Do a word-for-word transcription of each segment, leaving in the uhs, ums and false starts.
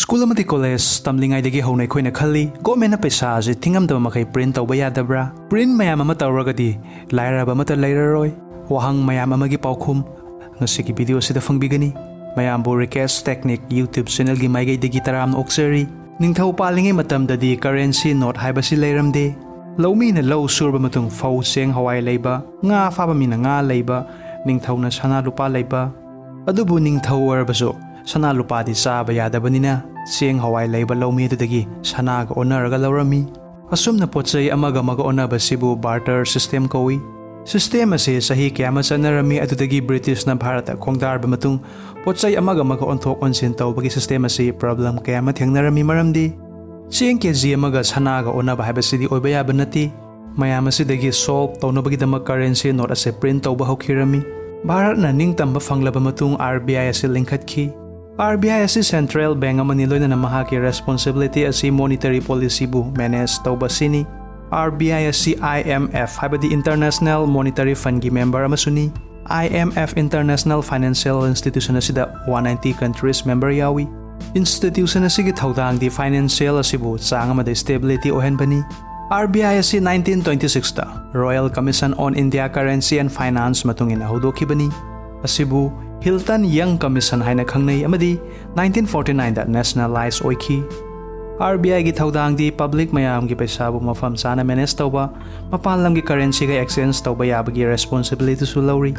School ꯑꯃꯗꯤ college ꯇꯝꯂꯤꯉꯩꯗꯒꯤ ꯍꯧꯅ ꯑꯩꯈꯣꯏꯅ ꯈꯜꯂꯤ, ꯒꯣꯔꯃꯦꯟꯅ ꯄꯩꯁꯥ ꯑꯁꯤ ꯊꯤꯡꯉꯝꯗꯕ ꯃꯈꯩ ꯄ꯭ꯔꯤꯟ ꯇꯧꯕ ꯌꯥꯗꯕ꯭ꯔꯥ? ꯄ꯭ꯔꯤꯟ ꯃꯌꯥꯝ ꯑꯃ ꯇꯧꯔꯒꯗꯤ ꯂꯥꯏꯔꯕ ꯑꯃꯠꯇ ꯂꯩꯔꯔꯣꯏ꯫ ꯋꯥꯍꯪ ꯃꯌꯥꯝ ꯑꯃꯒꯤ ꯄꯥꯎꯈꯨꯝ ꯉꯁꯤꯒꯤ ꯚꯤꯗꯤꯑꯣ ꯑꯁꯤꯗ ꯐꯪꯕꯤꯒꯅꯤ꯫ ꯃꯌꯥꯝꯕꯨ ꯔꯤꯀꯦꯁ ꯇꯦꯛꯅꯤꯛ YouTube ꯆꯦꯅꯦꯜꯒꯤ ꯃꯥꯏꯀꯩꯗꯒꯤ ꯇꯔꯥꯝꯅ ꯑꯣꯛꯆꯔꯤ꯫ ꯅꯤꯡꯊꯧ ꯄꯥꯜꯂꯤꯉꯩ ꯃꯇꯝꯗꯗꯤ ꯀꯔꯦꯟꯁꯤ ꯅꯣꯠ ꯍꯥꯏꯕꯁꯤ ꯂꯩꯔꯝꯗꯦ꯫ ꯂꯧꯃꯤꯅ ꯂꯧ ꯁꯨꯔꯕ ꯃꯇꯨꯡ ꯐꯧ, ꯆꯦꯡ, ꯍꯋꯥꯏ ꯂꯩꯕ, ꯉꯥ ꯐꯥꯕ ꯃꯤꯅ ꯉꯥ ꯂꯩꯕ, ꯅꯤꯡꯊꯧꯅ ꯁꯅꯥ ꯂꯨꯄꯥ ꯂꯩꯕ꯫ ꯑꯗꯨꯕꯨ ꯅꯤꯡꯊꯧ ꯑꯣꯏꯔꯕꯁꯨ ꯁꯅꯥ ꯂꯨꯄꯥꯗꯤ ꯆꯥꯕ ꯌꯥꯗꯕꯅꯤꯅ ꯆꯦꯡ ꯍꯋꯥꯏ ꯂꯩꯕ ꯂꯧꯃꯤ ꯑꯗꯨꯗꯒꯤ ꯁꯅꯥꯒ ꯑꯣꯟꯅꯔꯒ ꯂꯧꯔꯝꯃꯤ꯫ ꯑꯁꯨꯝꯅ ꯄꯣꯠ ꯆꯩ ꯑꯃꯒ ꯑꯃꯒ ꯑꯣꯟꯅꯕꯁꯤꯕꯨ ꯕꯥꯔꯇꯔ ꯁꯤꯁꯇꯦꯝ ꯀꯧꯏ꯫ ꯁꯤꯁꯇꯦꯝ ꯑꯁꯤ ꯆꯍꯤ ꯀꯌꯥ ꯑꯃ ꯆꯠꯅꯔꯝꯃꯤ꯫ ꯑꯗꯨꯗꯒꯤ ꯕ꯭ꯔꯤꯇꯤꯁꯅ ꯚꯥꯔꯠꯇ ꯈꯣꯡꯗꯥꯔꯕ ꯃꯇꯨꯡ ꯄꯣꯠ ꯆꯩ ꯑꯃꯒ ꯑꯃꯒ ꯑꯣꯟꯊꯣꯛ ꯑꯣꯟꯁꯤꯟ ꯇꯧꯕꯒꯤ ꯁꯤꯁꯇꯦꯝ ꯑꯁꯤ ꯄ꯭ꯔꯣꯕ꯭ꯂꯦꯝ ꯀꯌꯥ ꯑꯃ ꯊꯦꯡꯅꯔꯝꯃꯤ꯫ ꯃꯔꯝꯗꯤ ꯆꯦꯡ ꯀꯦ ꯖꯤ ꯑꯃꯒ ꯁꯅꯥꯒ ꯑꯣꯟꯅꯕ ꯍꯥꯏꯕꯁꯤꯗꯤ ꯑꯣꯏꯕ ꯌꯥꯕ ꯅꯠꯇꯦ꯫ ꯃꯌꯥꯝ ꯑꯁꯤꯗꯒꯤ ꯁꯣꯜꯕ ꯇꯧꯅꯕꯒꯤꯗꯃꯛ ꯀꯔꯦꯟꯁꯤ ꯅꯣꯠ ꯑꯁꯤ ꯄ꯭ꯔꯤꯟ ꯇꯧꯕ ꯍꯧꯈꯤꯔꯝꯃꯤ꯫ ꯚꯥꯔꯠꯅ ꯅꯤꯡꯇꯝꯕ ꯐꯪꯂꯕ ꯃꯇꯨꯡ RBI ꯑꯁꯤ ꯂꯤꯡꯈꯠꯈꯤ꯫ RBI ꯑꯁꯤ ꯁꯦꯟꯇ꯭ꯔꯦꯜ ꯕꯦꯡꯛ ꯑꯃꯅꯤ, ꯂꯣꯏꯅꯅ ꯃꯍꯥꯛꯀꯤ ꯔꯦꯁꯄꯣꯟꯁꯤꯕꯤꯂꯤꯇꯤ ꯑꯁꯤ ꯃꯣꯅꯤꯇꯔꯤ ꯄꯣꯂꯤꯁꯤꯕꯨ ꯃꯦꯅꯦꯖ ꯇꯧꯕ ꯑꯁꯤꯅꯤ꯫ RBI ꯑꯁꯤ IMF ꯍꯥꯏꯕꯗꯤ ꯏꯟꯇꯔꯅꯦꯁꯅꯦꯜ ꯃꯣꯅꯤꯇꯔꯤ ꯐꯟꯒꯤ ꯃꯦꯝꯕꯔ ꯑꯃꯁꯨꯅꯤ꯫ IMF ꯏꯟꯇꯔꯅꯦꯁꯅꯦꯜ ꯐꯥꯏꯅꯥꯟꯁꯤꯌꯦꯜ ꯏꯟꯁꯇꯤꯇ꯭ꯌꯨꯁꯟ ꯑꯁꯤꯗ ꯋꯥꯟ ꯅꯥꯏꯟꯇꯤ ꯀꯟꯇ꯭ꯔꯤꯁ ꯃꯦꯝꯕꯔ ꯌꯥꯎꯏ꯫ ꯏꯟꯁꯇꯤꯇ꯭ꯌꯨꯁꯟ ꯑꯁꯤꯒꯤ ꯊꯧꯗꯥꯡꯗꯤ ꯐꯥꯏꯅꯥꯟꯁꯤꯌꯦꯜ ꯑꯁꯤꯕꯨ ꯆꯥꯡ ꯑꯃꯗ ꯁ꯭ꯇꯦꯕꯤꯂꯤꯇꯤ ꯑꯣꯏꯍꯟꯕꯅꯤ꯫ RBI ꯑꯁꯤ ꯅꯥꯏꯟꯇꯤꯟ ꯇ꯭ꯋꯦꯟꯇꯤ ꯁꯤꯛꯁꯇ Royal Commission on India Currency and Finance ꯃꯇꯨꯡ ꯏꯟꯅ ꯍꯧꯗꯣꯛꯈꯤꯕꯅꯤ꯫ ꯑꯁꯤꯕꯨ ꯍꯤꯜꯇꯟ ꯌꯪ ꯀꯃꯤꯁꯟ ꯍꯥꯏꯅ ꯈꯪꯅꯩ ꯑꯃꯗꯤ ꯅꯥꯏꯟꯇꯤꯟ ꯐꯣꯔꯇꯤ ꯅꯥꯏꯟꯗ ꯅꯦꯁꯅꯦꯂꯥꯏꯖ ꯑꯣꯏꯈꯤ꯫ RBIꯒꯤ ꯊꯧꯗꯥꯡꯗꯤ ꯄꯕ꯭ꯂꯤꯛ ꯃꯌꯥꯝꯒꯤ ꯄꯩꯁꯥꯕꯨ ꯃꯐꯝ ꯆꯥꯅ ꯃꯦꯅꯦꯖ ꯇꯧꯕ, ꯃꯄꯥꯟ ꯂꯝꯒꯤ ꯀꯔꯦꯟꯁꯤꯒ ꯑꯦꯛꯁꯆꯦꯟꯖ ꯇꯧꯕ ꯌꯥꯕꯒꯤ ꯔꯦꯁꯄꯣꯟꯁꯤꯕꯤꯂꯤꯇꯤꯁꯨ ꯂꯧꯔꯤ꯫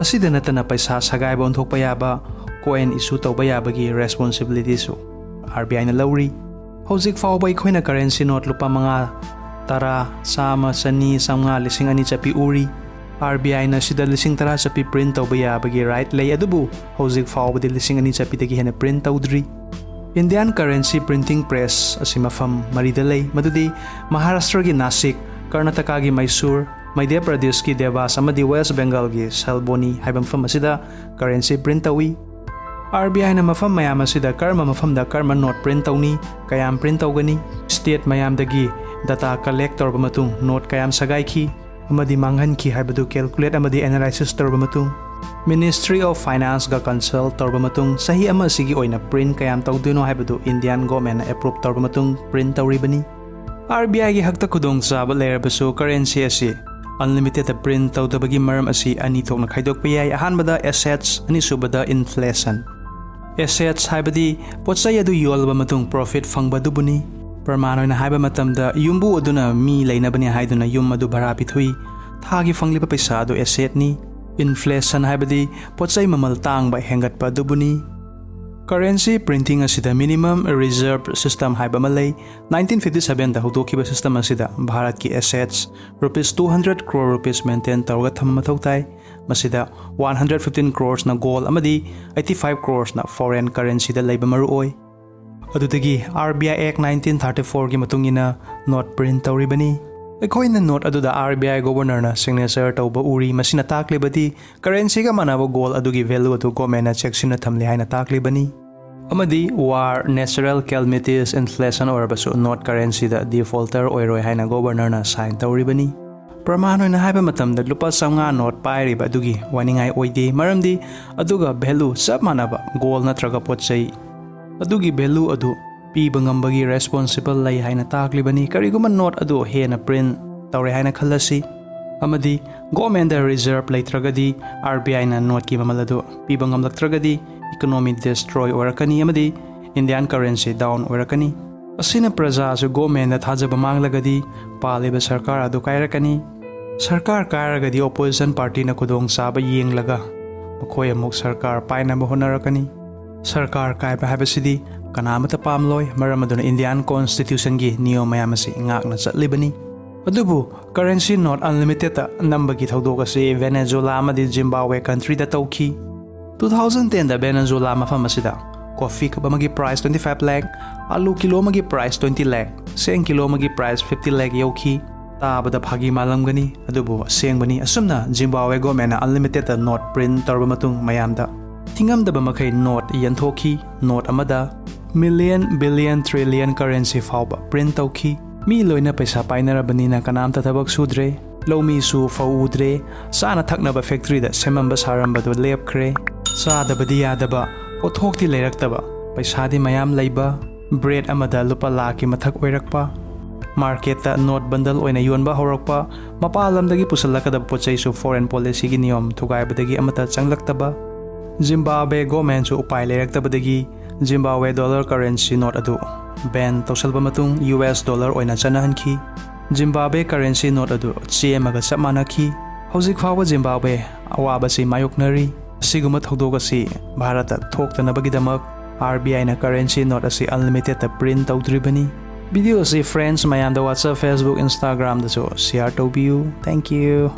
ꯑꯁꯤꯗ ꯅꯠꯇꯅ ꯄꯩꯁꯥ ꯁꯒꯥꯏꯕ ꯑꯣꯟꯊꯣꯛꯄ ꯌꯥꯕ, ꯀꯣꯏꯟ ꯏꯁꯨ ꯇꯧꯕ ꯌꯥꯕꯒꯤ ꯔꯦꯁꯄꯣꯟꯁꯤꯕꯤꯂꯤꯇꯤꯁꯨ RBIꯅ ꯂꯧꯔꯤ꯫ ꯍꯧꯖꯤꯛ ꯐꯥꯎꯕ ꯑꯩꯈꯣꯏꯅ ꯀꯔꯦꯟꯁꯤ ꯅꯣꯠ ꯂꯨꯄꯥ ꯃꯉꯥ, ꯇꯔꯥ, ꯆꯥꯝꯃ, ꯆꯅꯤ, ꯆꯥꯝꯃꯉꯥ, ꯂꯤꯁꯤꯡ ꯑꯅꯤ ꯆꯠꯄꯤ ꯎꯔꯤ꯫ RBIꯅ ꯁꯤꯗ ꯂꯤꯁꯤꯡ ꯇꯔꯥ ꯆꯠꯄꯤ ꯄ꯭ꯔꯤꯟ ꯇꯧꯕ ꯌꯥꯕꯒꯤ ꯔꯥꯏꯠ ꯂꯩ, ꯑꯗꯨꯕꯨ ꯍꯧꯖꯤꯛ ꯐꯥꯎꯕꯗꯤ ꯂꯤꯁꯤꯡ ꯑꯅꯤ ꯆꯠꯄꯤꯗꯒꯤ ꯍꯦꯟꯅ ꯄ꯭ꯔꯤꯟ ꯇꯧꯗ꯭ꯔꯤ꯫ ꯏꯟꯗꯤꯌꯥꯟ ꯀꯔꯦꯟꯁꯤ ꯄ꯭ꯔꯤꯟꯇꯤꯡ ꯄ꯭ꯔꯦꯁ ꯑꯁꯤ ꯃꯐꯝ ꯃꯔꯤꯗ ꯂꯩ, ꯃꯗꯨꯗꯤ ꯃꯍꯥꯔꯥꯁꯇ꯭ꯔꯒꯤ ꯅꯥꯁꯤꯛ, ꯀꯔꯅꯥꯇꯀꯥꯒꯤ ꯃꯩꯁꯨꯔ, ꯃꯙ꯭ꯌ ꯄ꯭ꯔꯗꯦꯁꯀꯤ ꯗꯦꯕꯥꯁ ꯑꯃꯗꯤ ꯋꯦꯁ ꯕꯦꯡꯒꯜꯒꯤ ꯁꯦꯜꯕꯣꯅꯤ ꯍꯥꯏꯕ ꯃꯐꯝ ꯑꯁꯤꯗ ꯀꯔꯦꯟꯁꯤ ꯄ꯭ꯔꯤꯟ ꯇꯧꯏ꯫ RBIꯅ ꯃꯐꯝ ꯃꯌꯥꯝ ꯑꯁꯤꯗ ꯀꯔꯝꯕ ꯃꯐꯝꯗ ꯀꯔꯝꯕ ꯅꯣꯠ ꯄ꯭ꯔꯤꯟ ꯇꯧꯅꯤ, ꯀꯌꯥꯝ ꯄ꯭ꯔꯤꯟ ꯇꯧꯒꯅꯤ, ꯁ꯭ꯇꯦꯠ ꯃꯌꯥꯝꯗꯒꯤ ꯗꯇꯥ ꯀꯂꯦꯛ ꯇꯧꯔꯕ ꯃꯇꯨꯡ ꯅꯣꯠ ꯀꯌꯥꯝ ꯁꯒꯥꯏꯈꯤ ꯑꯃꯗꯤ ꯃꯥꯡꯍꯟꯈꯤ ꯍꯥꯏꯕꯗꯨ ꯀꯦꯜꯀꯨꯂꯦꯠ ꯑꯃꯗꯤ ꯑꯦꯅꯥꯂꯥꯏꯁꯤꯁ ꯇꯧꯔꯕ ꯃꯇꯨꯡ, Ministry of Finance ꯒ consult ꯇꯧꯔꯕ ꯃꯇꯨꯡ ꯆꯍꯤ ꯑꯃ ꯑꯁꯤꯒꯤ ꯑꯣꯏꯅ print ꯀꯌꯥꯝ ꯇꯧꯗꯣꯏꯅꯣ ꯍꯥꯏꯕꯗꯨ Indian government ꯅ approve ꯇꯧꯔꯕ ꯃꯇꯨꯡ print ꯇꯧꯔꯤꯕꯅꯤ꯫ RBI ꯒꯤ ꯍꯛꯇ ꯈꯨꯗꯣꯡꯆꯥꯕ ꯂꯩꯔꯕꯁꯨ currency ꯑꯁꯤ unlimited print ꯇꯧꯗꯕꯒꯤ ꯃꯔꯝ ꯑꯁꯤ ꯑꯅꯤ ꯊꯣꯛꯅ ꯈꯥꯏꯗꯣꯛꯄ ꯌꯥꯏ꯫ ꯑꯍꯥꯟꯕꯗ assets, ꯑꯅꯤꯁꯨꯕꯗ inflation꯫ Assets ꯍꯥꯏꯕꯗꯤ ꯄꯣꯠꯆꯩ ꯑꯗꯨ ꯌꯣꯜꯂꯕ ꯃꯇꯨꯡ profit ꯐꯪꯕ ꯑꯗꯨꯕꯨꯅꯤ꯫ ꯄ꯭ꯔꯃꯥꯟ ꯑꯣꯏꯅ ꯍꯥꯏꯕ ꯃꯇꯝꯗ ꯌꯨꯝꯕꯨ ꯑꯗꯨꯅ ꯃꯤ ꯂꯩꯅꯕꯅꯤ ꯍꯥꯏꯗꯨꯅ ꯌꯨꯝ ꯑꯗꯨ ꯚꯔꯥ ꯄꯤꯊꯣꯛꯏ꯫ ꯊꯥꯒꯤ ꯐꯪꯂꯤꯕ ꯄꯩꯁꯥ ꯑꯗꯨ asset ꯅꯤ꯫ Inflation ꯍꯥꯏꯕꯗꯤ ꯄꯣꯠꯆꯩ ꯃꯃꯜ ꯇꯥꯡꯕ ꯍꯦꯟꯒꯠꯄ ꯑꯗꯨꯕꯨꯅꯤ꯫ Currency printing ꯑꯁꯤꯗ minimum reserve system ꯍꯥꯏꯕ ꯑꯃ ꯂꯩ꯫ Nineteen fifty seven ꯗ ꯍꯧꯗꯣꯛꯈꯤꯕ system ꯑꯁꯤꯗ ꯚꯥꯔꯠꯀꯤ assets rupees two hundred crore rupees maintain ꯇꯧꯔꯒ ꯊꯝꯕ ꯃꯊꯧ ꯇꯥꯏ꯫ ꯃꯁꯤꯗ one hundred fifteen crores ꯅ gold ꯑꯃꯗꯤ eighty five crores ꯅ foreign currency ꯗ ꯂꯩꯕ ꯃꯔꯨ ꯑꯣꯏ꯫ ꯑꯗꯨꯗꯒꯤ RBI Act nineteen thirty four ꯒꯤ ꯃꯇꯨꯡ ꯏꯟꯅ note print ꯇꯧꯔꯤꯕꯅꯤ꯫ ꯑꯩꯈꯣꯏꯅ note ꯑꯗꯨꯗ RBI governor ꯅ signature ꯇꯧꯕ ꯎꯔꯤ꯫ ꯃꯁꯤꯅ ꯇꯥꯛꯂꯤꯕꯗꯤ currency ꯒ ꯃꯥꯟꯅꯕ gold ꯑꯗꯨꯒꯤ value ꯑꯗꯨ government ꯅ ꯆꯦꯛꯁꯤꯟꯅ ꯊꯝꯂꯤ ꯍꯥꯏꯅ ꯇꯥꯛꯂꯤꯕꯅꯤ꯫ ꯑꯃꯗꯤ war, natural calamities, inflation ꯑꯣꯏꯔꯕꯁꯨ note currency ꯗ defaulter ꯑꯣꯏꯔꯣꯏ ꯍꯥꯏꯅ governor ꯅ sign ꯇꯧꯔꯤꯕꯅꯤ꯫ ꯄ꯭ꯔꯃꯥꯟ ꯑꯣꯏꯅ ꯍꯥꯏꯕ ꯃꯇꯝꯗ ꯂꯨꯄꯥ ꯆꯥꯝꯃꯉꯥ note ꯄꯥꯏꯔꯤꯕ ꯑꯗꯨꯒꯤ ꯋꯥꯅꯤꯡꯉꯥꯏ ꯑꯣꯏꯗꯦ, ꯃꯔꯝꯗꯤ ꯑꯗꯨꯒ value ꯆꯞ ꯃꯥꯟꯅꯕ gold ꯅꯠꯇ꯭ꯔꯒ ꯄꯣꯠ ꯆꯩ ꯑꯗꯨꯒꯤ value ꯑꯗꯨ ꯄꯤꯕ ꯉꯝꯕꯒꯤ responsible ꯂꯩ ꯍꯥꯏꯅ ꯇꯥꯛꯂꯤꯕꯅꯤ꯫ ꯀꯔꯤꯒꯨꯝꯕ note ꯑꯗꯨ ꯍꯦꯟꯅ print ꯇꯧꯔꯦ ꯍꯥꯏꯅ ꯈꯜꯂꯁꯤ, ꯑꯃꯗꯤ government ꯗ reserve ꯂꯩꯇ꯭ꯔꯒꯗꯤ RBI ꯅ note ꯀꯤ ꯃꯃꯜ ꯑꯗꯨ ꯄꯤꯕ ꯉꯝꯂꯛꯇ꯭ꯔꯒꯗꯤ economy destroy ꯑꯣꯏꯔꯛꯀꯅꯤ ꯑꯃꯗꯤ Indian currency down ꯑꯣꯏꯔꯛꯀꯅꯤ꯫ ꯑꯁꯤꯅ ꯄ꯭ꯔꯖꯥꯁꯨ government ꯗ ꯊꯥꯖꯕ ꯃꯥꯡꯂꯒꯗꯤ ꯄꯥꯜꯂꯤꯕ ꯁꯔꯀꯥꯔ ꯑꯗꯨ ꯀꯥꯏꯔꯛꯀꯅꯤ꯫ ꯁꯔꯀꯥꯔ ꯀꯥꯏꯔꯒꯗꯤ opposition party ꯅ ꯈꯨꯗꯣꯡꯆꯥꯕ ꯌꯦꯡꯂꯒ ꯃꯈꯣꯏ ꯑꯃꯨꯛ ꯁꯔꯀꯥꯔ ꯄꯥꯏꯅꯕ ꯍꯣꯠꯅꯔꯛꯀꯅꯤ꯫ ꯁꯔꯀꯥꯔ ꯀꯥꯏꯕ ꯍꯥꯏꯕꯁꯤꯗꯤ ꯀꯅꯥ ꯑꯃꯠꯇ ꯄꯥꯝꯂꯣꯏ, ꯃꯔꯝ ꯑꯗꯨꯅ Indian constitution ꯒꯤ ꯅꯤꯌꯣꯝ ꯃꯌꯥꯝ ꯑꯁꯤ ꯉꯥꯛꯅ ꯆꯠꯂꯤꯕꯅꯤ꯫ ꯑꯗꯨꯕꯨ currency note unlimited ꯇ ꯅꯝꯕꯒꯤ ꯊꯧꯗꯣꯛ ꯑꯁꯤ Venezuela ꯑꯃꯗꯤ Zimbabwe country ꯗ ꯇꯧꯈꯤ꯫ Two thousand ten ꯗ Venezuela ꯃꯐꯝ ꯑꯁꯤꯗ coffee cup ꯑꯃꯒꯤ price twenty five lakh, ꯑꯥꯂꯨ ꯀꯤꯂꯣ ꯑꯃꯒꯤ price twenty lakh, ꯆꯦꯡ ꯀꯤꯂꯣ ꯑꯃꯒꯤ price fifty lakh ꯌꯧꯈꯤ꯫ ꯇꯥꯕꯗ ꯐꯥꯒꯤ ꯃꯥꯜꯂꯝꯒꯅꯤ, ꯑꯗꯨꯕꯨ ꯑꯁꯦꯡꯕꯅꯤ꯫ ꯑꯁꯨꯝꯅ Zimbabwe government ꯅ unlimited ꯇ note print ꯇꯧꯔꯕ ꯃꯇꯨꯡ ꯃꯌꯥꯝꯗ ꯊꯤꯡꯉꯝꯗꯕ ꯃꯈꯩ note ꯌꯦꯟꯊꯣꯛꯈꯤ꯫ Note ꯑꯃꯗ million, billion, trillion currency ꯐꯥꯎꯕ print ꯇꯧꯈꯤ꯫ ꯃꯤ ꯂꯣꯏꯅ ꯄꯩꯁꯥ ꯄꯥꯏꯅꯔꯕꯅꯤꯅ ꯀꯅꯥꯝꯇ ꯊꯕꯛ ꯁꯨꯗ꯭ꯔꯦ꯫ ꯂꯧꯃꯤꯁꯨ ꯐꯧ ꯎꯗ꯭ꯔꯦ, ꯆꯥꯅ ꯊꯛꯅꯕ ꯐꯦꯛꯇ꯭ꯔꯤꯗ ꯁꯦꯝꯃꯝꯕ ꯁꯥꯔꯝꯕꯗꯨ ꯂꯦꯞꯈ꯭ꯔꯦ꯫ ꯆꯥꯗꯕꯗꯤ ꯌꯥꯗꯕ, ꯄꯣꯠꯊꯣꯛꯇꯤ ꯂꯩꯔꯛꯇꯕ, ꯄꯩꯁꯥꯗꯤ ꯃꯌꯥꯝ ꯂꯩꯕ, ꯕ꯭ꯔꯦꯗ ꯑꯃꯗ ꯂꯨꯄꯥ ꯂꯥꯛꯀꯤ ꯃꯊꯛ ꯑꯣꯏꯔꯛꯄ, ꯃꯥꯔꯀꯦꯠꯇ ꯅꯣꯠ ꯕꯟꯗꯜ ꯑꯣꯏꯅ ꯌꯣꯟꯕ ꯍꯧꯔꯛꯄ, ꯃꯄꯥꯟ ꯂꯝꯗꯒꯤ ꯄꯨꯁꯤꯜꯂꯛꯀꯗꯕ ꯄꯣꯠ ꯆꯩꯁꯨ ꯐꯣꯔꯦꯟ ꯄꯣꯂꯤꯁꯤꯒꯤ ꯅꯤꯌꯣꯝ ꯊꯨꯒꯥꯏꯕꯗꯒꯤ ꯑꯃꯠꯇ ꯆꯪꯂꯛꯇꯕ, ꯖꯤꯝꯕꯥꯕ꯭ꯋꯦ ꯒꯣꯔꯃꯦꯟꯁꯨ ꯎꯄꯥꯏ ꯂꯩꯔꯛꯇꯕꯗꯒꯤ ꯖꯤꯝꯕꯥꯕ꯭ꯋꯦ ꯗꯣꯂꯔ ꯀꯔꯦꯟꯁꯤ ꯅꯣꯠ ꯑꯗꯨ ꯕꯦꯟ ꯇꯧꯁꯤꯜꯕ ꯃꯇꯨꯡ ꯌꯨ ꯑꯦꯁ ꯗꯣꯂꯔ ꯑꯣꯏꯅ ꯆꯠꯅꯍꯟꯈꯤ꯫ ꯖꯤꯝꯕꯥꯕ꯭ꯋꯦ ꯀꯔꯦꯟꯁꯤ ꯅꯣꯠ ꯑꯗꯨ ꯆꯦ ꯑꯃꯒ ꯆꯞ ꯃꯥꯟꯅꯈꯤ꯫ ꯍꯧꯖꯤꯛ ꯐꯥꯎꯕ ꯖꯤꯝꯕꯥꯕ꯭ꯋꯦ ꯑꯋꯥꯕꯁꯤ ꯃꯥꯌꯣꯛꯅꯔꯤ꯫ ꯑꯁꯤꯒꯨꯝꯕ ꯊꯧꯗꯣꯛ ꯑꯁꯤ ꯚꯥꯔꯠꯇ ꯊꯣꯛꯇꯅꯕꯒꯤꯗꯃꯛ ꯑꯥꯔ ꯕꯤ ꯑꯥꯏꯅ ꯀꯔꯦꯟꯁꯤ ꯅꯣꯠ ꯑꯁꯤ ꯑꯟꯂꯤꯃꯤꯇꯦꯠꯇ ꯄ꯭ꯔꯤꯟ ꯇꯧꯗ꯭ꯔꯤꯕꯅꯤ꯫ ꯚꯤꯗꯤꯑꯣ ꯑꯁꯤ ꯐ꯭ꯔꯦꯟꯁ ꯃꯌꯥꯝꯗ WhatsApp, Facebook, Instagramꯗꯁꯨ ꯁꯤꯌꯥꯔ ꯇꯧꯕꯤꯌꯨ꯫ Thank you꯫